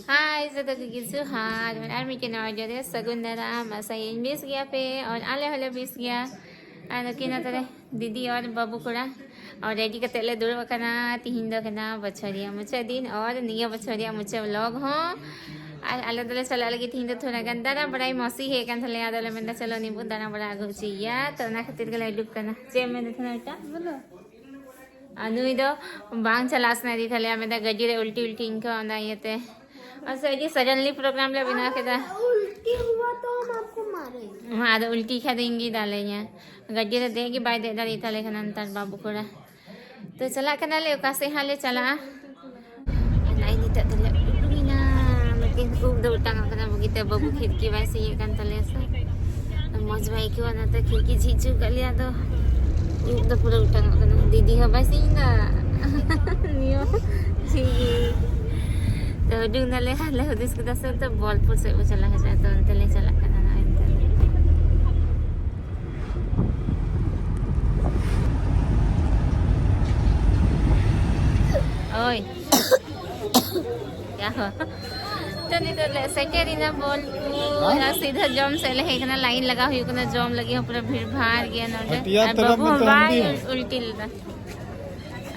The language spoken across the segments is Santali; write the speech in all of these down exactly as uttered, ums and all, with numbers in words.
ᱦᱟᱭ ᱡᱚᱛᱚ ᱠᱚᱜᱮ ᱡᱚᱦᱟᱨ, ᱟᱨ ᱢᱤᱫᱴᱮᱱ ᱱᱟᱣᱟ video ᱨᱮ ᱥᱟᱹᱜᱩᱱ ᱫᱟᱨᱟᱢ᱾ ᱟᱥᱟᱭᱟᱹᱧ ᱵᱮᱥ ᱜᱮᱭᱟ ᱯᱮ ᱟᱨ ᱟᱞᱮ ᱦᱚᱸᱞᱮ ᱵᱮᱥ ᱜᱮᱭᱟ᱾ ᱟᱨ ᱱᱩᱠᱤᱱ ᱱᱚᱛᱮ ᱨᱮ ᱫᱤᱫᱤ ᱟᱨ ᱵᱟᱹᱵᱩ ᱠᱚᱲᱟ ᱟᱨ ready ᱠᱟᱛᱮ ᱞᱮ ᱫᱩᱲᱩᱵ ᱟᱠᱟᱱᱟ᱾ ᱛᱤᱦᱤᱧ ᱫᱚ ᱠᱟᱱᱟ ᱵᱚᱪᱷᱚᱨ ᱨᱮᱭᱟᱜ ᱢᱩᱪᱟᱹᱫ ᱫᱤᱱ ᱟᱨ ᱱᱤᱭᱟᱹ ᱵᱚᱪᱷᱚᱨ ᱨᱮᱭᱟᱜ ᱢᱩᱪᱟᱹᱫ vlog ᱦᱚᱸ᱾ ᱟᱨ ᱟᱞᱮ ᱫᱚᱞᱮ ᱪᱟᱞᱟᱜ ᱞᱟᱹᱜᱤᱫ ᱛᱤᱦᱤᱧ ᱫᱚ ᱛᱷᱚᱲᱟ ᱜᱟᱱ ᱫᱟᱬᱟ ᱵᱟᱲᱟᱭ᱾ ᱢᱟᱹᱥᱤ ᱦᱮᱡ ᱟᱠᱟᱱ ᱛᱟᱞᱮᱭᱟ, ᱟᱫᱚᱞᱮ ᱢᱮᱱᱫᱟ ᱪᱚᱞᱚ ᱱᱤᱵᱩ ᱫᱟᱬᱟ ᱵᱟᱲᱟ ᱟᱹᱜᱩ ᱦᱚᱪᱚᱭᱮᱭᱟ, ᱛᱚ ᱚᱱᱟ ᱠᱷᱟᱹᱛᱤᱨ ᱜᱮᱞᱮ ᱩᱰᱩᱠ ᱠᱟᱱᱟ᱾ ᱪᱮᱫ ᱮᱢ ᱢᱮᱱᱫᱟ ᱛᱟᱦᱮᱱᱟ ᱮᱴᱟᱜ? ᱟᱨ ᱱᱩᱭ ᱫᱚ ᱵᱟᱝ ᱪᱟᱞᱟᱜ ᱥᱟᱱᱟᱭᱮᱫᱮ ᱛᱟᱞᱮᱭᱟ, ᱢᱮᱱᱫᱟ ᱜᱟᱹᱰᱤ ᱨᱮ ᱩᱞᱴᱤ ᱩᱞᱴᱤ ᱟᱹᱭᱠᱟᱹᱣᱟ, ᱚᱱᱟ ᱤᱭᱟᱹᱛᱮ᱾ ᱟᱨ ᱥᱮ ᱟᱹᱰᱤ suddenly program ᱞᱮ ᱵᱮᱱᱟᱣ ᱠᱮᱫᱟ᱾ उल्टी हुआ तो हम आपको मारेंगे। ᱦᱮᱸ, ᱟᱫᱚ ᱩᱞᱴᱤ ᱠᱷᱟᱡ ᱫᱚ ᱤᱧ ᱜᱮᱭ ᱫᱟᱞᱮᱧᱟ᱾ ᱜᱟᱹᱰᱤ ᱨᱮ ᱫᱮᱡ ᱜᱮ ᱵᱟᱭ ᱫᱮᱡ ᱫᱟᱲᱮᱭᱟᱜ ᱛᱟᱞᱮ ᱠᱟᱱᱟ ᱱᱮᱛᱟᱨ ᱵᱟᱹᱵᱩ ᱠᱚᱲᱟ᱾ ᱛᱚ ᱪᱟᱞᱟᱜ ᱠᱟᱱᱟᱞᱮ, ᱚᱠᱟ ᱥᱮᱫ ᱦᱟᱸᱜ ᱞᱮ ᱪᱟᱞᱟᱜᱼᱟ᱾ ᱱᱚᱜᱼᱚᱭ ᱱᱤᱛᱚᱜ ᱫᱚᱞᱮ ᱩᱰᱩᱠᱮᱱᱟ, ᱢᱤᱫᱴᱮᱱ ᱩᱵ ᱫᱚ ᱚᱴᱟᱝᱚᱜ ᱠᱟᱱᱟ ᱵᱩᱜᱤᱛᱮ, ᱵᱟᱹᱵᱩ ᱠᱷᱤᱲᱠᱤ ᱵᱟᱭ ᱥᱤᱧᱮᱫ ᱠᱟᱱ ᱛᱟᱞᱮᱭᱟ ᱥᱮ᱾ ᱢᱚᱡᱽ ᱵᱟᱭ ᱟᱹᱭᱠᱟᱹᱣᱟ, ᱚᱱᱟᱛᱮ ᱠᱷᱤᱲᱠᱤ ᱡᱷᱤᱡ ᱦᱚᱪᱚ ᱠᱟᱜ ᱞᱮᱭᱟ᱾ ᱟᱫᱚ ᱩᱵ ᱫᱚ ᱯᱩᱨᱟᱹ ᱚᱴᱟᱝᱚᱜ ᱠᱟᱱᱟ, ᱫᱤᱫᱤ ᱦᱚᱸ ᱵᱟᱭ ᱥᱤᱧ ᱮᱫᱟ᱾ ᱱᱤᱭᱟᱹ ᱡᱷᱤᱡ ᱜᱮ᱾ ᱛᱚ ᱩᱰᱩᱠ ᱱᱟᱞᱮ, ᱟᱞᱮ ᱦᱩᱫᱤᱥ ᱠᱮᱫᱟ ᱥᱮ ᱛᱚ ᱵᱚᱞᱯᱩᱨ ᱥᱮᱫ ᱵᱚ ᱪᱟᱞᱟᱣ ᱦᱤᱡᱩᱜᱼᱟ, ᱛᱚ ᱚᱱᱛᱮ ᱞᱮ ᱪᱟᱞᱟᱜ ᱠᱟᱱᱟ ᱱᱚᱜᱼᱚᱭ ᱱᱤᱛᱚᱜ᱾ ᱳᱭ᱾ ᱭᱟ ᱦᱳ᱾ ᱛᱚ ᱱᱤᱛᱚᱜ ᱞᱮ ᱥᱮᱴᱮᱨ ᱮᱱᱟ ᱵᱚᱞᱯᱩᱨ᱾ ᱟᱨ ᱥᱤᱫᱷᱟᱹ ᱡᱚᱢ ᱥᱮᱫ ᱞᱮ ᱦᱮᱡ ᱠᱟᱱᱟ, line ᱞᱟᱜᱟᱣ ᱦᱩᱭᱩᱜ ᱠᱟᱱᱟ ᱡᱚᱢ ᱞᱟᱹᱜᱤᱫ ᱦᱚᱸ, ᱯᱩᱨᱟᱹ ᱵᱷᱤᱲ ᱵᱷᱟᱲ ᱜᱮᱭᱟ ᱱᱚᱰᱮ᱾ ᱦᱟᱹᱴᱤᱭᱟ ᱟᱨ ᱛᱟᱨᱟᱯ ᱵᱟᱹᱵᱩ ᱢᱮ ᱦᱚᱸ ᱛᱚ ᱵᱟᱭ ᱦᱟᱺᱰᱤ᱾ ᱩᱞᱴᱤ ᱞᱮᱫᱟ᱾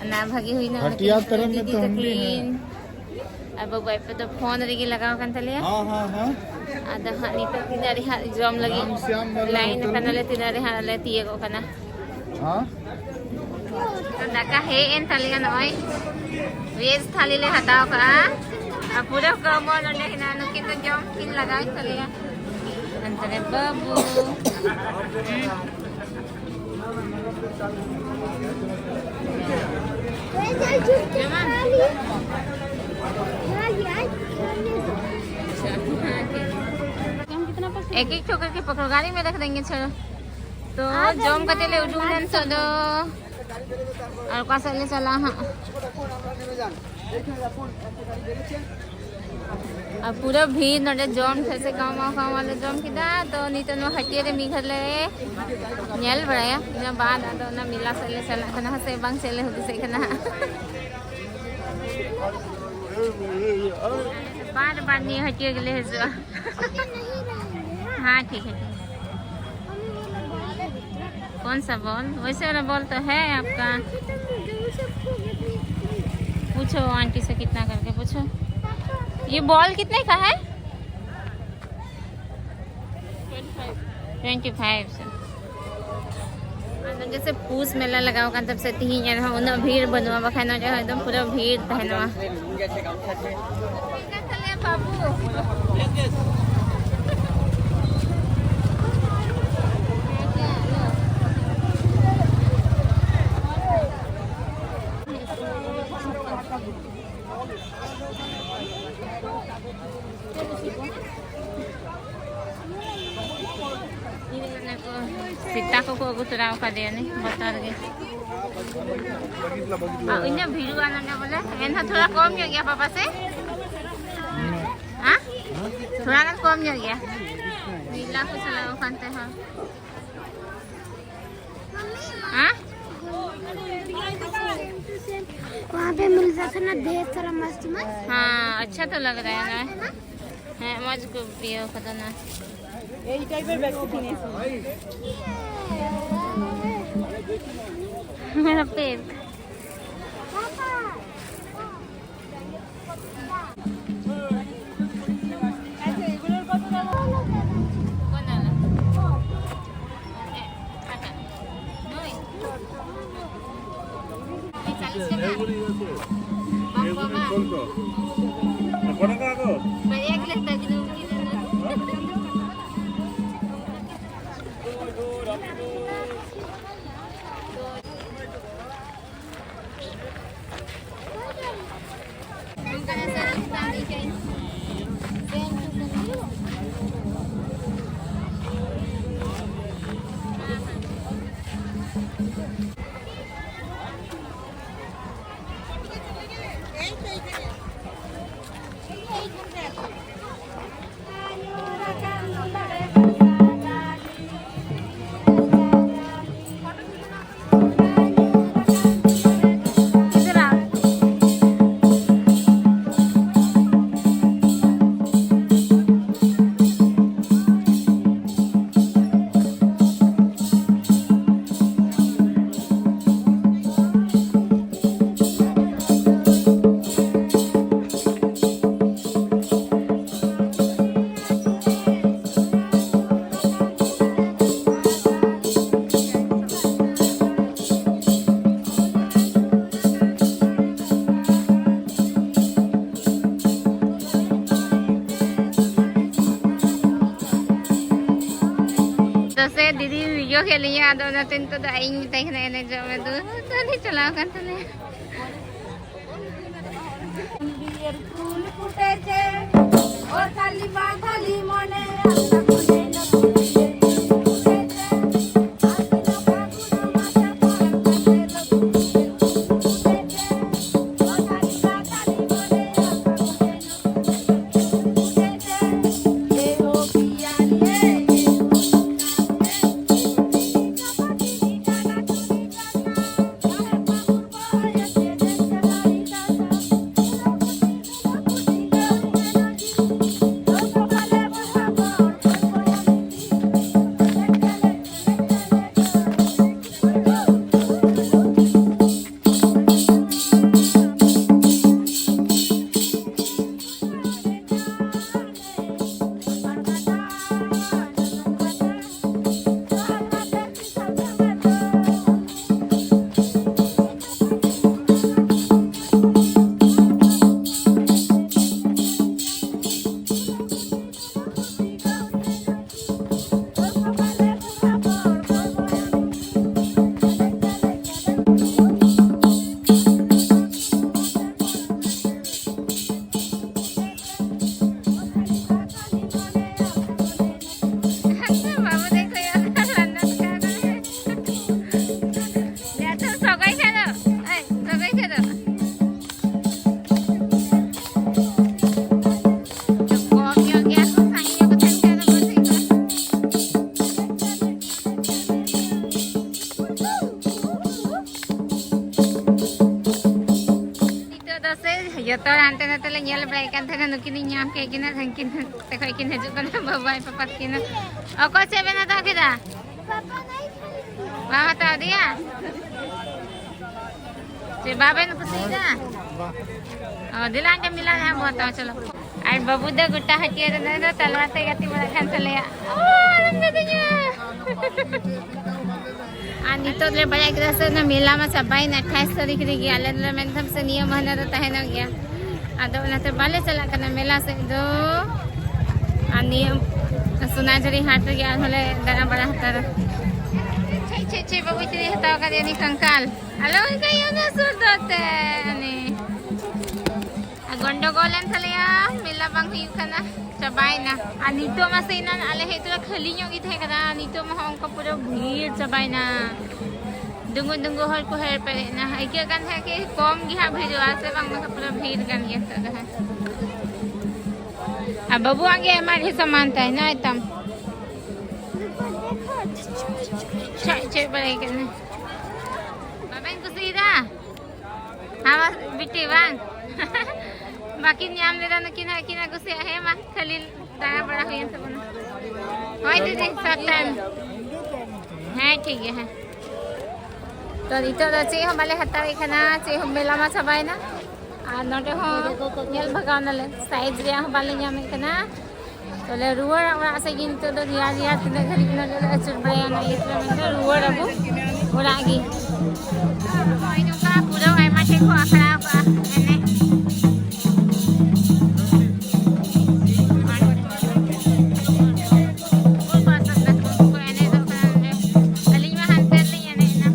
ᱚᱱᱟ ᱵᱷᱟᱜᱤ ᱦᱩᱭᱱᱟ, ᱦᱟᱹᱴᱤᱭᱟ ᱩᱱᱠᱤᱱ ᱛᱟᱨᱟᱯ ᱢᱮ ᱫᱤᱫᱤ ᱛᱚ ᱦᱟᱺᱰᱤ᱾ ᱛᱟᱹᱠᱤᱱ ᱟᱨ ᱵᱟᱹᱵᱩ ᱟᱡ ᱯᱮ ᱫᱚ ᱯᱷᱳᱱ ᱨᱮᱜᱮ ᱞᱟᱜᱟᱣ ᱟᱠᱟᱱ ᱛᱟᱞᱮᱭᱟ᱾ हाँ हाँ हाँ। ᱟᱫᱚ ᱦᱟᱸᱜ ᱱᱤᱛᱚᱜ ᱛᱤᱱᱟᱹᱜ ᱨᱮ ᱦᱟᱸᱜ ᱡᱚᱢ ᱞᱟᱹᱜᱤᱫ ᱨᱟᱢ ᱥᱭᱟᱢ ᱢᱮᱞᱟ line ᱦᱳᱴᱮᱞ ᱟᱠᱟᱱᱟᱞᱮ, ᱢᱮ᱾ ᱛᱤᱱᱟᱹᱜ ᱨᱮ ᱦᱟᱸᱜ ᱞᱮ ᱛᱤᱭᱟᱹᱜᱚᱜ ᱠᱟᱱᱟ᱾ हाँ। ᱛᱚ ᱫᱟᱠᱟ ᱦᱮᱡ ᱮᱱ ᱛᱟᱞᱮᱭᱟ, ᱱᱚᱜᱼᱚᱭ veg ᱛᱷᱟᱞᱤ ᱞᱮ ᱦᱟᱛᱟᱣ ᱠᱟᱜᱼᱟ᱾ ᱟᱨ ᱯᱩᱨᱟᱹ ᱠᱚᱢᱚᱞ ᱱᱚᱰᱮ ᱦᱮᱱᱟᱜᱼᱟ, ᱱᱩᱠᱤᱱ ᱫᱚ ᱡᱚᱢ ᱠᱤᱱ ᱞᱟᱜᱟᱣᱮᱱ ᱛᱟᱞᱮᱭᱟ᱾ ᱚᱱᱛᱮ ᱨᱮ ᱵᱟᱹᱵᱩ᱾ ᱦᱩᱸ᱾ एक एक ठो करके पकड़ो, गाड़ी में रख देंगे। चलो, तो ᱡᱚᱢ ᱠᱟᱛᱮ ᱞᱮ ᱩᱰᱩᱠ ᱮᱱᱟ ᱱᱤᱛᱚᱜ ᱫᱚ᱾ ᱟᱨ ᱚᱠᱟ ᱥᱮᱫ ᱞᱮ ᱪᱟᱞᱟᱜᱼᱟ ᱦᱟᱸᱜ? ᱟᱨ ᱯᱩᱨᱟᱹ ᱵᱷᱤᱲ ᱱᱚᱰᱮ ᱡᱚᱢ ᱴᱷᱮᱡ ᱥᱮ ᱠᱟᱣᱢᱟ ᱠᱟᱣᱢᱟ ᱞᱮ ᱡᱚᱢ ᱠᱮᱫᱟ᱾ ᱛᱚ ᱱᱤᱛᱚᱜ ᱱᱚᱣᱟ ᱦᱟᱹᱴᱤᱭᱟᱹ ᱨᱮ ᱢᱤᱫ ᱜᱷᱟᱹᱲᱤ ᱞᱮ ᱧᱮᱞ ᱵᱟᱲᱟᱭᱟ, ᱤᱱᱟᱹ ᱵᱟᱫ ᱟᱫᱚ ᱚᱱᱟ ᱢᱮᱞᱟ ᱥᱮᱫ ᱞᱮ ᱪᱟᱞᱟᱜ ᱠᱟᱱᱟ ᱦᱟᱸᱜ, ᱥᱮ ᱵᱟᱝ ᱪᱮᱫ ᱞᱮ ᱦᱩᱫᱤᱥᱮᱫ ᱠᱟᱱᱟ ᱦᱟᱸᱜ᱾ बार बार नहीं हटिए के लिए जो। हाँ, ठीक है, ठीक है। कौन सा बॉल? वैसे वाला बॉल तो है आपका। पूछो आंटी से कितना करके पूछो। ये बॉल कितने का है? ट्वेंटी फाइव से। ᱟᱫᱚ ᱡᱮᱥᱮ ᱯᱩᱥ ᱢᱮᱞᱟ ᱞᱟᱜᱟᱣ ᱠᱟᱱ ᱛᱟᱵᱚᱱᱟ ᱥᱮ ᱛᱤᱦᱤᱧ ᱮᱱᱦᱚᱸ ᱩᱱᱟᱹᱜ ᱵᱷᱤᱲ ᱵᱟᱹᱱᱩᱜᱼᱟ, ᱵᱟᱠᱷᱟᱱ ᱱᱚᱰᱮ ᱦᱚᱸ ᱮᱠᱫᱚᱢ ᱯᱩᱨᱟᱹ ᱵᱷᱤᱲ ᱛᱟᱦᱮᱱᱚᱜᱼᱟ᱾ ᱵᱟᱹᱵᱩ᱾ ᱥᱮᱛᱟ ᱠᱚᱠᱚ ᱟᱹᱜᱩ ᱛᱚᱨᱟ ᱟᱠᱟᱫᱮᱭᱟ ᱩᱱᱤ, ᱵᱚᱛᱚᱨ ᱜᱮ᱾ ᱟᱨ ᱤᱱᱟᱹ ᱵᱷᱤᱲᱩᱜᱼᱟ ᱱᱚᱰᱮ ᱵᱚᱞᱮ, ᱮᱱᱦᱚᱸ ᱛᱷᱚᱲᱟ ᱠᱚᱢ ᱧᱚᱜ ᱜᱮᱭᱟ ᱯᱟᱯᱟ ᱥᱮ? ᱦᱮᱸ? ᱛᱷᱚᱲᱟ ᱜᱟᱱ ᱠᱚᱢ ᱧᱚᱜ ᱜᱮᱭᱟ᱾ ᱢᱮᱞᱟ ᱠᱚ ᱪᱟᱞᱟᱣ ᱟᱠᱟᱱ ᱛᱮᱦᱚᱸ᱾ हाँ? वहाँ पे मिल रहा था ना ढेर सारा मस्त मस्त। हाँ, अच्छा तो लग रहा है ना। हाँ, मौज को पियो खतरनाक। এই টাইপের ব্যাগ কিনেছি। मेरा पेट। ᱥᱮ ᱫᱤᱫᱤ ᱵᱷᱤᱰᱤᱭᱳ ᱠᱮᱫ ᱞᱤᱧᱟ, ᱟᱫᱚ ᱚᱱᱟᱛᱮ ᱱᱤᱛᱚᱜ ᱫᱚ ᱟᱡ ᱤᱧ ᱢᱮᱛᱟᱭ ᱠᱟᱱᱟ ᱮᱱᱮᱡᱚᱜ ᱢᱮ, ᱫᱩ ᱛᱟᱦᱞᱮ ᱪᱟᱞᱟᱣ ᱟᱠᱟᱱ ᱛᱟᱞᱮᱭᱟ᱾ ᱵᱟᱹᱵᱩ ᱫᱚᱭ ᱠᱚᱭᱚᱜ ᱠᱟᱱᱟ ᱞᱟᱸᱫᱟ ᱛᱮ᱾ ᱡᱟ ᱛᱚ ᱥᱚᱜᱚᱭ ᱠᱷᱟᱡ ᱫᱚ᱾ ᱮᱭ, ᱥᱚᱜᱚᱭ ᱠᱷᱟᱡ ᱫᱚ᱾ ᱠᱚᱢ ᱧᱚᱜ ᱜᱮᱭᱟ ᱠᱚ, ᱥᱟᱸᱜᱮ ᱧᱚᱜ ᱠᱚ ᱛᱟᱦᱮᱱ ᱠᱷᱟᱡ ᱫᱚ ᱢᱚᱡᱽ ᱦᱩᱭᱩᱜᱼᱟ᱾ ᱱᱤᱛᱚᱜ ᱫᱚ ᱥᱮ ᱡᱚᱛᱚ ᱦᱚᱲ ᱦᱟᱱᱛᱮ ᱱᱟᱛᱮ ᱞᱮ ᱧᱮᱞ ᱵᱟᱲᱟᱭᱮᱫ ᱠᱟᱱ ᱛᱟᱦᱮᱱᱟ, ᱱᱩᱠᱤᱱᱤᱧ ᱧᱟᱢ ᱠᱮᱫ ᱠᱤᱱᱟ, ᱦᱟᱱᱠᱤᱱ ᱦᱟᱱᱛᱮ ᱠᱷᱚᱡ ᱠᱤᱱ ᱦᱤᱡᱩᱜ ᱠᱟᱱᱟ, ᱵᱟᱵᱟᱭ ᱯᱟᱯᱟ ᱛᱟᱹᱠᱤᱱ᱾ ᱚᱠᱚᱭ ᱪᱮᱫ ᱵᱮᱱ ᱦᱟᱛᱟᱣ ᱠᱮᱫᱟ? ᱵᱟᱢ ᱦᱟᱛᱟᱣ ᱤᱫᱤᱭᱟ? ᱪᱮᱫ ᱵᱟᱵᱮᱱ ᱠᱩᱥᱤᱭᱟᱫᱟ? ᱚ, ᱫᱮᱞᱟ ᱟᱸᱡᱚᱢ ᱢᱮᱞᱟ ᱨᱮ ᱦᱟᱸᱜ ᱵᱚ ᱦᱟᱛᱟᱣᱟ, ᱪᱚᱞᱚ᱾ ᱟᱨ ᱵᱟᱹᱵᱩ ᱫᱚ ᱜᱚᱴᱟ ᱦᱟᱹᱴᱭᱟᱹ ᱨᱮ ᱱᱩᱭ ᱫᱚ ᱛᱟᱞᱣᱟ ᱛᱮ ᱜᱟᱛᱮ ᱵᱟᱲᱟᱜ ᱠᱟᱱ ᱛᱟᱞᱮᱭᱟ᱾ ᱚ, ᱟᱞᱚᱢ ᱫᱟᱫᱟᱧᱟ᱾ ᱟᱨ ᱱᱤᱛᱚᱜ ᱞᱮ ᱵᱟᱲᱟᱭ ᱠᱮᱫᱟ ᱥᱮ ᱚᱱᱟ ᱢᱮᱞᱟ ᱢᱟ ᱪᱟᱵᱟᱭᱮᱱᱟ, ᱟᱴᱷᱟᱭᱤᱥ ᱛᱟᱹᱨᱤᱠᱷ ᱨᱮᱜᱮ᱾ ᱟᱞᱮ ᱫᱚᱞᱮ ᱢᱮᱱ ᱠᱷᱟᱱ ᱥᱮ ᱱᱤᱭᱟᱹ ᱢᱟᱹᱦᱱᱟᱹ ᱫᱚ ᱛᱟᱦᱮᱱᱚᱜ ᱜᱮᱭᱟ, ᱟᱫᱚ ᱚᱱᱟᱛᱮ ᱵᱟᱞᱮ ᱪᱟᱞᱟᱜ ᱠᱟᱱᱟ ᱢᱮᱞᱟ ᱥᱮᱫ ᱫᱚ᱾ ᱟᱨ ᱱᱤᱭᱟᱹ ᱥᱚᱱᱟᱡᱷᱩᱨᱤ ᱦᱟᱴ ᱨᱮᱜᱮ ᱟᱨᱦᱚᱸ ᱞᱮ ᱫᱟᱬᱟ ᱵᱟᱲᱟ ᱦᱟᱛᱟᱲᱟ᱾ ᱪᱮᱫ ᱪᱮᱫ ᱪᱮᱫ ᱵᱟᱵᱩᱭ ᱛᱤᱨᱤᱧ ᱦᱟᱛᱟᱣ ᱠᱟᱫᱮᱭᱟ ᱩᱱᱤ ᱠᱚᱝᱠᱟᱞ? ᱟᱞᱚ ᱚᱱᱠᱟᱭᱟ ᱚᱱᱟ ᱥᱩᱨ ᱫᱚ ᱛᱮ ᱩᱱᱤ᱾ ᱟᱨ ᱜᱚᱱᱰᱚᱜᱳᱞ ᱮᱱ ᱛᱟᱞᱮᱭᱟ, ᱢᱮᱞᱟ ᱵᱟᱝ ᱦᱩᱭᱩᱜ ᱠᱟᱱᱟ, ᱪᱟᱵᱟᱭᱮᱱᱟ᱾ ᱟᱨ ᱱᱤᱛᱚᱜ ᱢᱟ ᱥᱮ ᱮᱱᱟᱱ ᱟᱞᱮ ᱦᱮᱡ ᱛᱚᱨᱟ ᱠᱷᱟᱹᱞᱤ ᱧᱚᱜ ᱜᱮ ᱛᱟᱦᱮᱸ ᱠᱟᱱᱟ, ᱱᱤᱛᱚᱜ ᱢᱟ ᱦᱚᱸ ᱚᱱᱠᱟ ᱯᱩᱨᱟᱹ ᱵᱷᱤᱲ ᱪᱟᱵᱟᱭᱮᱱᱟ, ᱫᱩᱸᱜᱩ ᱫᱩᱸᱜᱩ ᱦᱚᱲ ᱠᱚ ᱦᱮᱡ ᱯᱮᱨᱮᱡ ᱮᱱᱟ᱾ ᱟᱹᱭᱠᱟᱹᱜ ᱠᱟᱱ ᱛᱟᱦᱮᱸᱫ ᱠᱤ ᱠᱚᱢ ᱜᱮ ᱦᱟᱸᱜ ᱵᱷᱤᱲᱚᱜᱼᱟ, ᱥᱮ ᱵᱟᱝ ᱫᱚ ᱯᱩᱨᱟᱹ ᱵᱷᱤᱲ ᱠᱟᱱ ᱜᱮᱭᱟ ᱱᱤᱛᱚᱜ ᱫᱚ ᱦᱟᱸᱜ᱾ ᱟᱨ ᱵᱟᱹᱵᱩᱣᱟᱜ ᱜᱮ ᱟᱭᱢᱟ ᱰᱷᱮᱨ ᱥᱟᱢᱟᱱ ᱛᱟᱭ ᱱᱚᱜᱼᱚᱭ ᱛᱟᱢ᱾ ᱪᱮᱫ ᱪᱮᱫ ᱵᱟᱲᱟᱭ ᱠᱟᱱᱟ? ᱵᱟᱵᱟᱧ ᱠᱩᱥᱤᱭᱮᱫᱟ᱾ ᱦᱟᱣᱟ ᱵᱤᱴᱤ ᱵᱟᱝ? ᱵᱟᱹᱠᱤᱱ ᱧᱟᱢ ᱞᱮᱫᱟ ᱱᱩᱠᱤᱱ ᱦᱚᱸ ᱟᱹᱠᱤᱱᱟᱜ ᱠᱩᱥᱤᱭᱟᱜ᱾ ᱦᱮᱸ ᱢᱟ, ᱠᱷᱟᱹᱞᱤ ᱫᱟᱬᱟ ᱵᱟᱲᱟ ᱦᱩᱭᱮᱱ ᱛᱟᱵᱚᱱᱟ᱾ ᱦᱳᱭ ᱫᱤᱫᱤ, ᱥᱟᱵ ᱛᱟᱭ ᱢᱮ᱾ ᱦᱮᱸ, ᱴᱷᱤᱠ ᱜᱮᱭᱟ, ᱦᱮᱸ᱾ ᱛᱚ ᱱᱤᱛᱚᱜ ᱫᱚ ᱪᱮᱫ ᱦᱚᱸ ᱵᱟᱞᱮ ᱦᱟᱛᱟᱣᱮᱫ ᱠᱟᱱᱟ, ᱪᱮᱫ ᱦᱚᱸ, ᱢᱮᱞᱟ ᱢᱟ ᱪᱟᱵᱟᱭᱮᱱᱟ᱾ ᱟᱨ ᱱᱚᱰᱮ ᱦᱚᱸ ᱧᱮᱞ ᱵᱷᱟᱜᱟᱣ ᱱᱟᱞᱮ, ᱥᱟᱭᱤᱡ ᱨᱮᱭᱟᱜ ᱦᱚᱸ ᱵᱟᱞᱮ ᱧᱟᱢᱮᱫ ᱠᱟᱱᱟ᱾ ᱛᱚᱞᱮ ᱨᱩᱣᱟᱹᱲᱟ ᱚᱲᱟᱜ ᱥᱮᱫ ᱜᱮ᱾ ᱱᱤᱛᱚᱜ ᱫᱚ ᱨᱮᱭᱟᱲ ᱨᱮᱭᱟᱲ ᱛᱤᱱᱟᱹᱜ ᱜᱷᱟᱹᱲᱤᱡ ᱱᱚᱰᱮ ᱞᱮ ᱟᱹᱪᱩᱨ ᱵᱟᱲᱟᱭᱟ, ᱚᱱᱟ ᱤᱭᱟᱹ ᱛᱮᱞᱮ ᱢᱮᱱᱫᱟ ᱨᱩᱣᱟᱹᱲ ᱟᱵᱚ ᱚᱲᱟᱜ ᱜᱮ᱾ ᱱᱚᱜᱼᱚᱭ ᱱᱚᱝᱠᱟ ᱯᱩᱨᱟᱹ ᱟᱭᱢᱟ ᱴᱷᱮᱱ ᱠᱚ ᱟᱠᱷᱲᱟ ᱟᱠᱟᱫᱼᱟ ᱮᱱᱮᱡ᱾ ᱩᱱᱠᱩ ᱠᱚ ᱟᱥᱮᱱ ᱠᱟᱛᱮ ᱩᱱᱠᱩ ᱠᱚ ᱮᱱᱮᱡᱚᱜ ᱠᱟᱱᱟ ᱱᱚᱰᱮ᱾ ᱟᱹᱞᱤᱧ ᱢᱟ ᱦᱟᱱᱛᱮ ᱨᱮᱞᱤᱧ ᱮᱱᱮᱡ ᱮᱱᱟ᱾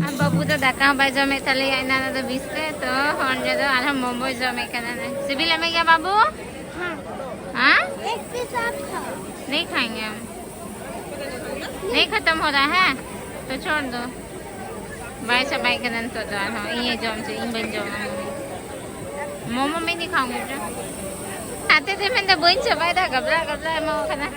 ᱟᱨ ᱵᱟᱹᱵᱩ ᱫᱚ ᱫᱟᱠᱟ ᱦᱚᱸ ᱵᱟᱭ ᱡᱚᱢᱮᱫ ᱛᱟᱞᱮᱭᱟ ᱮᱱᱟᱱ ᱫᱚ ᱵᱤᱥ ᱛᱮ, ᱛᱚ ᱚᱸᱰᱮ ᱫᱚ ᱟᱨᱦᱚᱸ ᱢᱳᱢᱳᱭ ᱡᱚᱢᱮᱫ ᱠᱟᱱᱟ᱾ ᱥᱤᱵᱤᱞ ᱮᱢᱮ ᱜᱮᱭᱟ ᱵᱟᱹᱵᱩ? ᱦᱮᱸ? ᱮᱠ ᱯᱤᱥ ᱟᱯ ᱠᱷᱟᱣ᱾ ᱱᱤᱭ ᱠᱷᱟᱭᱮᱸᱜᱮ ᱦᱟᱢ᱾ ᱱᱤᱭ ᱠᱷᱟᱛᱟᱢ ᱦᱳ ᱨᱟᱦᱟ ᱦᱮᱸ, ᱛᱚ ᱪᱷᱳᱲ ᱫᱚ᱾ ᱵᱟᱭ ᱪᱟᱵᱟᱭᱮᱫ ᱠᱟᱱᱟ ᱱᱤᱛᱚᱜ ᱫᱚ ᱟᱨᱦᱚᱸ᱾ ᱤᱧᱮ ᱡᱚᱢ ᱦᱚᱪᱚ, ᱤᱧ ᱵᱟᱹᱧ ᱡᱚᱢᱟ ᱢᱳᱢᱳ᱾ ᱢᱳᱢᱳ ᱢᱤᱫ ᱫᱤᱱ ᱠᱷᱟᱣᱟᱝ ᱵᱮᱴᱟ᱾ ᱦᱟᱛᱮ ᱛᱮ ᱢᱮᱱᱫᱟ ᱵᱟᱹᱧ ᱪᱟᱵᱟᱭᱮᱫᱟ, ᱜᱟᱵᱞᱟ ᱜᱟᱵᱞᱟ ᱮᱢᱟᱣ ᱠᱟᱱᱟ᱾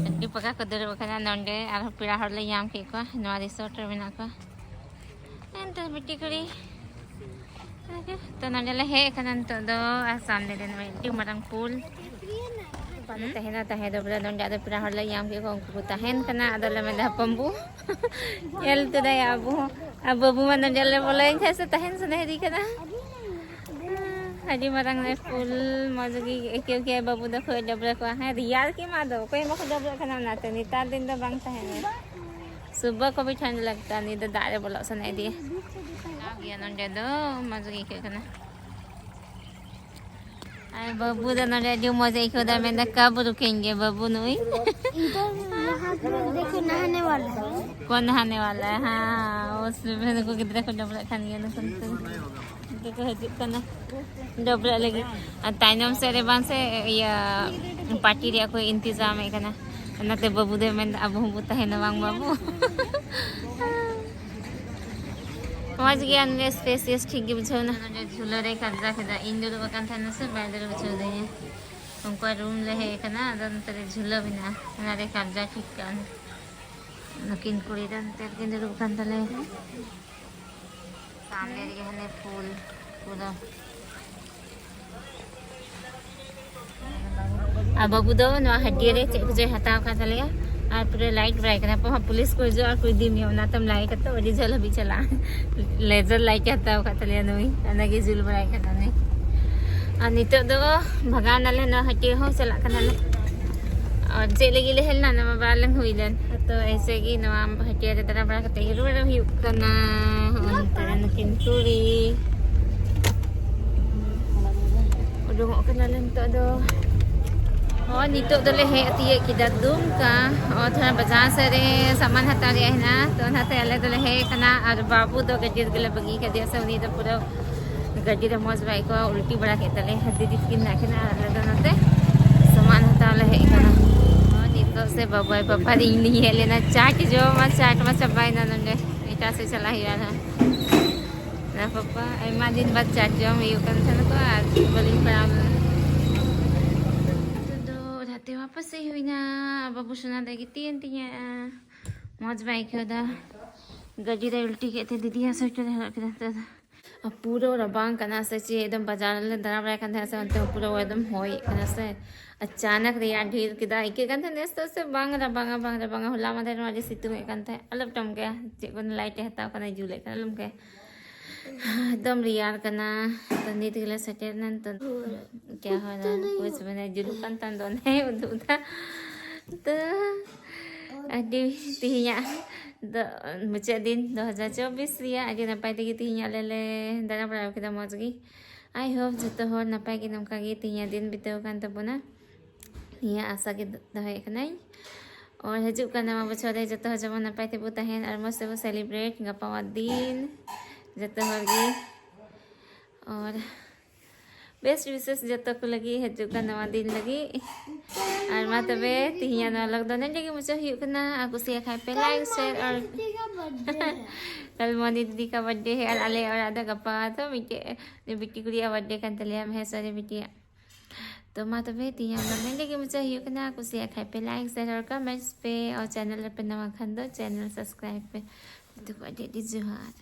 ᱟᱹᱰᱤ ᱯᱟᱠᱟ ᱠᱚ ᱫᱩᱲᱩᱵ ᱟᱠᱟᱱᱟ ᱱᱚᱰᱮ, ᱟᱨᱦᱚᱸ ᱯᱮᱲᱟ ᱦᱚᱲ ᱞᱮ ᱧᱟᱢ ᱠᱮᱫ ᱠᱚᱣᱟ, ᱱᱚᱣᱟ ᱨᱤᱥᱚᱨᱴ ᱨᱮ ᱢᱮᱱᱟᱜ ᱠᱚᱣᱟ᱾ ᱮᱱᱛᱮ ᱵᱤᱴᱤ ᱠᱩᱲᱤ᱾ ᱛᱚ ᱱᱚᱰᱮ ᱞᱮ ᱦᱮᱡ ᱟᱠᱟᱱᱟ ᱱᱤᱛᱚᱜ ᱫᱚ, ᱟᱨ ᱥᱟᱢᱱᱮ ᱨᱮ ᱱᱚᱜᱼᱚᱭ ᱟᱹᱰᱤ ᱢᱟᱨᱟᱝ ᱯᱩᱞ᱾ ᱵᱟᱞᱮ ᱛᱟᱦᱮᱱᱟ ᱛᱟᱦᱮᱸ ᱫᱚ ᱵᱚᱞᱮ, ᱱᱚᱰᱮ ᱟᱫᱚ ᱯᱮᱲᱟ ᱦᱚᱲ ᱞᱮ ᱧᱟᱢ ᱠᱮᱫ ᱠᱚᱣᱟ, ᱩᱱᱠᱩ ᱠᱚ ᱛᱟᱦᱮᱱ ᱠᱟᱱᱟ᱾ ᱟᱫᱚ ᱞᱮ ᱢᱮᱱᱫᱟ ᱦᱚᱯᱚᱱ ᱵᱩ ᱧᱮᱞ ᱛᱮᱫᱟᱭ ᱟᱵᱚ ᱦᱚᱸ᱾ ᱟᱨ ᱵᱟᱹᱵᱩ ᱢᱟ ᱱᱚᱰᱮ ᱞᱮ ᱵᱚᱞᱚᱭᱮᱱ ᱠᱷᱟᱱ ᱥᱮ ᱛᱟᱦᱮᱱ ᱥᱟᱱᱟᱭᱮᱫᱮ ᱠᱟᱱᱟ᱾ ᱟᱹᱰᱤ ᱢᱟᱨᱟᱝ ᱨᱮ ᱯᱩᱞ, ᱢᱚᱡᱽ ᱜᱮ ᱟᱹᱭᱠᱟᱹᱣ ᱠᱮᱜᱼᱟᱭ ᱵᱟᱹᱵᱩ ᱫᱚ ᱠᱷᱚᱡ ᱰᱟᱹᱵᱽᱨᱟᱹ ᱠᱚᱣᱟ᱾ ᱦᱮᱸ, ᱨᱮᱭᱟᱲ ᱠᱮ ᱢᱟ ᱟᱫᱚ ᱚᱠᱚᱭ ᱦᱚᱸ ᱵᱟᱠᱚ ᱰᱟᱹᱵᱽᱨᱟᱹᱜ ᱠᱟᱱᱟ ᱚᱱᱟᱛᱮ, ᱱᱮᱛᱟᱨ ᱫᱤᱱ ᱫᱚ ᱵᱟᱝ ᱛᱟᱦᱮᱱᱟ᱾ ᱥᱩᱵᱦᱟ ᱠᱚ ᱵᱷᱤ ᱴᱷᱟᱱᱰ ᱞᱟᱜᱽᱛᱟ, ᱱᱤᱭᱟᱹ ᱫᱚ ᱫᱟᱜ ᱨᱮ ᱵᱚᱞᱚᱜ ᱥᱟᱱᱟᱭᱮᱫᱮᱭᱟ᱾ ᱜᱮᱭᱟ ᱱᱚᱸᱰᱮ ᱫᱚ, ᱢᱚᱡᱽ ᱜᱮ ᱟᱹᱭᱠᱟᱹᱜ ᱠᱟᱱᱟ᱾ ᱟᱨ ᱵᱟᱹᱵᱩ ᱫᱚ ᱱᱚᱸᱰᱮ ᱟᱹᱰᱤ ᱢᱚᱡᱽ ᱮ ᱟᱹᱭᱠᱟᱹᱣ ᱫᱟ, ᱢᱮᱱᱫᱟ, "कब रुकेंगे बाबू नुई?" इधर यहाँ पे देखो, नहाने वाला है। कौन नहाने वाला है? हाँ, उस, ᱱᱩᱠᱩ ᱜᱤᱫᱽᱨᱟᱹ ᱠᱚ ᱰᱟᱹᱵᱽᱨᱟᱹᱜ ᱠᱟᱱ ᱜᱮᱭᱟ, ᱱᱩᱠᱩ, ᱱᱩᱠᱩ ᱱᱩᱠᱩ ᱠᱚ ᱦᱤᱡᱩᱜ ᱠᱟᱱᱟ ᱰᱟᱹᱵᱽᱨᱟᱹᱜ ᱞᱟᱹᱜᱤᱫ᱾ ᱟᱨ ᱛᱟᱭᱱᱚᱢ ᱥᱮᱫ ᱨᱮ ᱵᱟᱝ ᱥᱮ, ᱤᱭᱟᱹ, ᱯᱟᱨᱴᱤ ᱨᱮᱭᱟᱜ ᱠᱚ ᱤᱱᱛᱤᱡᱟᱢᱮᱫ ᱠᱟᱱᱟ᱾ ᱚᱱᱟᱛᱮ ᱵᱟᱹᱵᱩ ᱫᱚᱭ ᱢᱮᱱᱫᱟ, "ᱟᱵᱚ ᱦᱚᱸᱵᱚ ᱛᱟᱦᱮᱱᱟ ᱵᱟᱝ ᱵᱟᱹᱵᱩ?" ᱢᱚᱡᱽ ᱜᱮᱭᱟ ᱱᱚᱰᱮ, ᱥᱯᱮᱥᱤᱭᱟᱥ ᱴᱷᱤᱠ ᱜᱮ ᱵᱩᱡᱷᱟᱹᱣ ᱮᱱᱟ᱾ ᱱᱚᱰᱮ ᱡᱷᱩᱞᱟᱹ ᱨᱮ ᱠᱟᱵᱽᱡᱟ ᱠᱮᱫᱟ, ᱤᱧ ᱫᱩᱲᱩᱵ ᱟᱠᱟᱱ ᱛᱟᱦᱮᱱᱟ ᱥᱮ, ᱵᱟᱭ ᱫᱩᱲᱩᱵ ᱦᱚᱪᱚ ᱟᱹᱫᱤᱧᱟ᱾ ᱩᱱᱠᱩᱣᱟᱜ ᱨᱩᱢ ᱞᱮ ᱦᱮᱡ ᱟᱠᱟᱱᱟ, ᱟᱫᱚ ᱱᱚᱛᱮ ᱨᱮ ᱡᱷᱩᱞᱟᱹ ᱢᱮᱱᱟᱜᱼᱟ, ᱚᱱᱟ ᱨᱮ ᱠᱟᱵᱽᱡᱟ ᱴᱷᱤᱠ ᱠᱟᱜᱼᱟ᱾ ᱱᱩᱠᱤᱱ ᱠᱩᱲᱤ ᱫᱚ ᱱᱚᱛᱮ ᱨᱮᱠᱤᱱ ᱫᱩᱲᱩᱵ ᱟᱠᱟᱱ ᱛᱟᱞᱮᱭᱟ᱾ ᱥᱟᱢᱱᱮ ᱨᱮᱜᱮ ᱦᱟᱱᱮ ᱯᱷᱩᱞ ᱯᱩᱨᱟᱹ᱾ ᱟᱨ ᱵᱟᱹᱵᱩ ᱫᱚ ᱱᱚᱣᱟ ᱦᱟᱹᱴᱤᱭᱟᱹ ᱨᱮ ᱪᱮᱫ ᱠᱚᱪᱚᱭ ᱦᱟᱛᱟᱣ ᱟᱠᱟᱫ ᱛᱟᱞᱮᱭᱟ᱾ ᱟᱨ ᱯᱩᱨᱟᱹ ᱞᱟᱭᱤᱴ ᱵᱟᱲᱟᱭ ᱠᱟᱱᱟ᱾ ᱦᱟᱯᱮ ᱦᱟᱸᱜ ᱯᱩᱞᱤᱥ ᱠᱚ ᱦᱤᱡᱩᱜᱼᱟ, ᱠᱚ ᱤᱫᱤ ᱢᱮᱭᱟ, ᱚᱱᱟᱛᱮᱢ ᱞᱟᱭᱤᱴ ᱟᱛᱚ ᱟᱹᱰᱤ ᱡᱷᱟᱹᱞ ᱦᱟᱹᱵᱤᱡ ᱪᱟᱞᱟᱜᱼᱟ᱾ ᱞᱮᱡᱟᱨ ᱞᱟᱭᱤᱴ ᱮ ᱦᱟᱛᱟᱣ ᱟᱠᱟᱫ ᱛᱟᱞᱮᱭᱟ ᱱᱩᱭ, ᱚᱱᱟᱜᱮ ᱡᱩᱞ ᱵᱟᱲᱟᱭ ᱠᱟᱱᱟ ᱱᱩᱭ᱾ ᱟᱨ ᱱᱤᱛᱚᱜ ᱫᱚ ᱵᱷᱟᱜᱟᱣ ᱱᱟᱞᱮ, ᱱᱚᱣᱟ ᱦᱟᱹᱴᱤᱭᱟᱹ ᱦᱚᱸ ᱪᱟᱞᱟᱜ ᱠᱟᱱᱟᱞᱮ᱾ ᱟᱨ ᱪᱮᱫ ᱞᱟᱹᱜᱤᱫ ᱞᱮ ᱦᱮᱡ ᱞᱮᱱᱟ, ᱱᱚᱣᱟ ᱵᱟᱨ ᱞᱮ ᱦᱩᱭ ᱞᱮᱱ᱾ ᱛᱚ ᱮᱭᱥᱮ ᱜᱮ ᱱᱚᱣᱟ ᱦᱟᱹᱴᱤᱭᱟᱹ ᱨᱮ ᱫᱟᱬᱟ ᱵᱟᱲᱟ ᱠᱟᱛᱮ ᱜᱮ ᱨᱩᱣᱟᱹᱲ ᱦᱩᱭᱩᱜ ᱠᱟᱱᱟ᱾ ᱦᱚᱸᱜᱼᱚ ᱱᱚᱛᱮ ᱨᱮ ᱱᱩᱠᱤᱱ ᱠᱩᱲᱤ᱾ ᱩᱰᱩᱝᱚᱜ ᱠᱟᱱᱟᱞᱮ ᱱᱤᱛᱚᱜ ᱫᱚ᱾ ᱦᱚᱸ, ᱱᱤᱛᱚᱜ ᱫᱚᱞᱮ ᱦᱮᱡ ᱛᱤᱭᱟᱹᱜ ᱠᱮᱫᱟ ᱫᱩᱢᱠᱟ᱾ ᱦᱚᱸ, ᱛᱷᱚᱲᱟ ᱵᱟᱡᱟᱨ ᱥᱮᱫ ᱨᱮ ᱥᱟᱢᱟᱱ ᱦᱟᱛᱟᱣ ᱨᱮᱭᱟᱜ ᱦᱮᱱᱟᱜᱼᱟ, ᱛᱚ ᱚᱱᱟᱛᱮ ᱟᱞᱮ ᱫᱚᱞᱮ ᱦᱮᱡ ᱟᱠᱟᱱᱟ᱾ ᱟᱨ ᱵᱟᱹᱵᱩ ᱫᱚ ᱜᱟᱹᱰᱤ ᱨᱮᱜᱮ ᱞᱮ ᱵᱟᱹᱜᱤ ᱠᱟᱫᱮᱭᱟ, ᱥᱮ ᱩᱱᱤ ᱫᱚ ᱯᱩᱨᱟᱹ ᱜᱟᱹᱰᱤ ᱨᱮ ᱢᱚᱡᱽ ᱵᱟᱭ ᱟᱹᱭᱠᱟᱹᱣᱟ, ᱩᱞᱴᱤ ᱵᱟᱲᱟ ᱠᱮᱫ ᱛᱟᱞᱮ᱾ ᱫᱤᱫᱤ ᱛᱟᱹᱠᱤᱱ ᱢᱮᱱᱟᱜ ᱠᱤᱱᱟ, ᱟᱨ ᱟᱞᱮ ᱫᱚ ᱱᱚᱛᱮ ᱥᱟᱢᱟᱱ ᱦᱟᱛᱟᱣ ᱞᱮ ᱦᱮᱡ ᱟᱠᱟᱱᱟ᱾ ᱦᱚᱸ, ᱱᱤᱛᱚᱜ ᱥᱮ ᱵᱟᱵᱟᱭ ᱯᱟᱯᱟ ᱤᱧ ᱞᱤᱧ ᱦᱮᱡ ᱞᱮᱱᱟ ᱪᱟᱴ ᱡᱚᱢ, ᱟᱨ ᱪᱟᱴ ᱢᱟ ᱪᱟᱵᱟᱭᱮᱱᱟ ᱱᱚᱰᱮ, ᱮᱴᱟᱜ ᱥᱮᱫ ᱪᱟᱞᱟᱜ ᱦᱩᱭᱩᱜᱼᱟ ᱱᱟᱦᱟᱜ᱾ ᱱᱟ ᱯᱟᱯᱟ, ᱟᱭᱢᱟ ᱫᱤᱱ ᱵᱟᱫ ᱪᱟᱴ ᱡᱚᱢ ᱦᱩᱭᱩᱜ ᱠᱟᱱ ᱛᱟᱦᱮᱱᱟ ᱛᱚ, ᱟᱨ ᱵᱟᱹᱞᱤᱧ ᱯᱟᱲᱟᱣ ᱞᱮᱱᱟ᱾ ᱱᱤᱛᱚᱜ ᱫᱚ ᱚᱲᱟᱜ ᱛᱮ ᱣᱟᱯᱟᱥ ᱦᱮᱡ ᱦᱩᱭᱱᱟ᱾ ᱵᱟᱹᱵᱩ ᱥᱳᱱᱟ ᱫᱚᱭ ᱜᱤᱛᱤᱡ ᱮᱱ ᱛᱤᱧᱟ, ᱢᱚᱡᱽ ᱵᱟᱭ ᱟᱹᱭᱠᱟᱹᱣ ᱮᱫᱟ᱾ ᱜᱟᱹᱰᱤ ᱨᱮ ᱩᱞᱴᱤ ᱠᱮᱫ ᱛᱮ ᱫᱤᱫᱤ ᱦᱚᱥᱯᱤᱴᱟᱞ ᱦᱮᱡ ᱠᱮᱫᱟ ᱱᱤᱛᱚᱜ ᱫᱚ᱾ ᱟᱨ ᱯᱩᱨᱟᱹ ᱨᱟᱵᱟᱝ ᱠᱟᱱᱟ ᱥᱮ ᱪᱮᱫ, ᱮᱠᱫᱚᱢ ᱵᱟᱡᱟᱨ ᱨᱮᱞᱮ ᱫᱟᱬᱟ ᱵᱟᱲᱟᱭ ᱠᱟᱱ ᱛᱟᱦᱮᱸᱱᱟ ᱥᱮ, ᱚᱱᱛᱮ ᱦᱚᱸ ᱯᱩᱨᱟᱹ ᱮᱠᱫᱚᱢ ᱦᱚᱭᱮᱫ ᱠᱟᱱᱟ ᱥᱮ᱾ ᱟᱪᱟᱱᱟᱠ ᱨᱮᱭᱟᱲ ᱰᱷᱮᱨ ᱠᱮᱫᱟ, ᱟᱹᱭᱠᱟᱹᱜ ᱠᱟᱱ ᱛᱟᱦᱮᱸᱱᱟ ᱱᱮᱥ ᱫᱚ ᱥᱮ ᱵᱟᱝ ᱨᱟᱵᱟᱝᱟ, ᱵᱟᱝ ᱨᱟᱵᱟᱝᱟ᱾ ᱦᱚᱞᱟ ᱢᱟᱫᱷᱮᱨ ᱢᱟ ᱟᱹᱰᱤ ᱥᱤᱛᱩᱝ ᱮᱫ ᱠᱟᱱ ᱛᱟᱦᱮᱸᱫ᱾ ᱟᱞᱚᱢ ᱴᱚᱢ ᱠᱮᱭᱟ, ᱪᱮᱫ ᱠᱚ ᱞᱟᱭᱤᱴ ᱮ ᱦᱟᱛᱟᱣ ᱠᱟᱱᱟ, ᱡᱩᱞᱮᱫ ᱠᱟᱱᱟ, ᱟᱞᱚᱢ ᱠᱮᱭᱟ᱾ ᱮᱠᱫᱚᱢ ᱨᱮᱭᱟᱲ ᱠᱟᱱᱟ᱾ ᱛᱚ ᱱᱤᱛ ᱜᱮᱞᱮ ᱥᱮᱴᱮᱨ ᱮᱱᱟ᱾ ᱱᱤᱛᱚᱜ ᱠᱮᱭᱟ ᱦᱚᱸ ᱱᱟ, ᱠᱩᱪ ᱵᱟᱱᱟ ᱡᱩᱞᱩᱜ ᱠᱟᱱ ᱛᱟᱢ ᱫᱚ, ᱚᱱᱟᱭ ᱩᱫᱩᱜ ᱮᱫᱟ᱾ ᱛᱚ ᱟᱹᱰᱤ ᱛᱮᱦᱮᱧᱟᱜ ᱫᱚ ᱢᱩᱪᱟᱹᱫ ᱫᱤᱱ ᱫᱩ ᱦᱟᱡᱟᱨ ᱪᱚᱵᱵᱤᱥ ᱨᱮᱭᱟᱜ ᱟᱹᱰᱤ ᱱᱟᱯᱟᱭ ᱛᱮᱜᱮ ᱛᱮᱦᱮᱧ ᱟᱞᱮ ᱞᱮ ᱫᱟᱬᱟ ᱵᱟᱲᱟ ᱠᱮᱫᱟ ᱢᱚᱡᱽ ᱜᱮ᱾ I hope ᱡᱚᱛᱚ ᱦᱚᱲ ᱱᱟᱯᱟᱭ ᱜᱮ ᱱᱚᱝᱠᱟ ᱜᱮ ᱛᱮᱦᱮᱧᱟᱜ ᱫᱤᱱ ᱵᱤᱛᱟᱹᱣ ᱠᱟᱱ ᱛᱟᱵᱚᱱᱟ᱾ ᱱᱤᱭᱟᱹ ᱟᱥᱟ ᱜᱮ ᱫᱚᱦᱚᱭᱮᱫ ᱠᱟᱹᱱᱟᱹᱧ᱾ ᱟᱨ ᱦᱤᱡᱩᱜ ᱠᱟᱱ ᱱᱟᱣᱟ ᱵᱚᱪᱷᱚᱨ ᱨᱮ ᱡᱚᱛᱚ ᱦᱚᱲ ᱡᱮᱢᱚᱱ ᱱᱟᱯᱟᱭ ᱛᱮᱵᱚ ᱛᱟᱦᱮᱱ ᱟᱨ ᱢᱚᱡᱽ ᱛᱮᱵᱚ celebrate ᱜᱟᱯᱟᱣᱟᱜ ᱫᱤᱱ ᱡᱚᱛᱚ ᱦᱚᱲ ᱜᱮ᱾ ᱟᱨ best wishes ᱡᱚᱛᱚ ᱠᱚ ᱞᱟᱹᱜᱤᱫ ᱦᱤᱡᱩᱜ ᱠᱟᱱ ᱱᱟᱣᱟ ᱫᱤᱱ ᱞᱟᱹᱜᱤᱫ᱾ ᱟᱨ ᱢᱟ ᱛᱚᱵᱮ ᱛᱮᱦᱮᱧᱟᱜ ᱱᱚᱣᱟ vlog ᱫᱚ ᱱᱚᱰᱮ ᱜᱮ ᱢᱩᱪᱟᱹᱫ ᱦᱩᱭᱩᱜ ᱠᱟᱱᱟ᱾ ᱟᱨ ᱠᱩᱥᱤᱭᱟᱜ ᱠᱷᱟᱡ ᱯᱮ like, share ᱟᱨ ᱠᱟᱞᱢᱚᱱᱤ ᱫᱤᱫᱤ ᱠᱟ birthday ᱦᱮ ᱟᱨ ᱟᱞᱮ ᱚᱲᱟᱜ ᱫᱚ ᱜᱟᱯᱟ ᱫᱚ ᱢᱤᱫᱴᱮᱡ ᱵᱤᱴᱤ ᱠᱩᱲᱤᱭᱟᱜ birthday ᱠᱟᱱ ᱛᱟᱞᱮᱭᱟ, ᱢᱚᱦᱮᱥᱣᱟᱨᱤ ᱵᱤᱴᱤᱭᱟᱜ᱾ ᱛᱚ ᱢᱟ ᱛᱚᱵᱮ ᱛᱮᱦᱮᱧᱟᱜ vlog ᱱᱚᱰᱮ ᱜᱮ ᱢᱩᱪᱟᱹᱫ ᱦᱩᱭᱩᱜ ᱠᱟᱱᱟ᱾ ᱠᱩᱥᱤᱭᱟᱜ ᱠᱷᱟᱡ ᱯᱮ like, share ᱟᱨ comments ᱯᱮ᱾ ᱟᱨ channel ᱨᱮᱯᱮ ᱱᱟᱣᱟ ᱠᱷᱟᱱ ᱫᱚ channel subscribe ᱯᱮ᱾ ᱡᱚᱛᱚ ᱠᱚ ᱟᱹᱰᱤ ᱟᱹᱰᱤ ᱡᱚᱦᱟᱨ᱾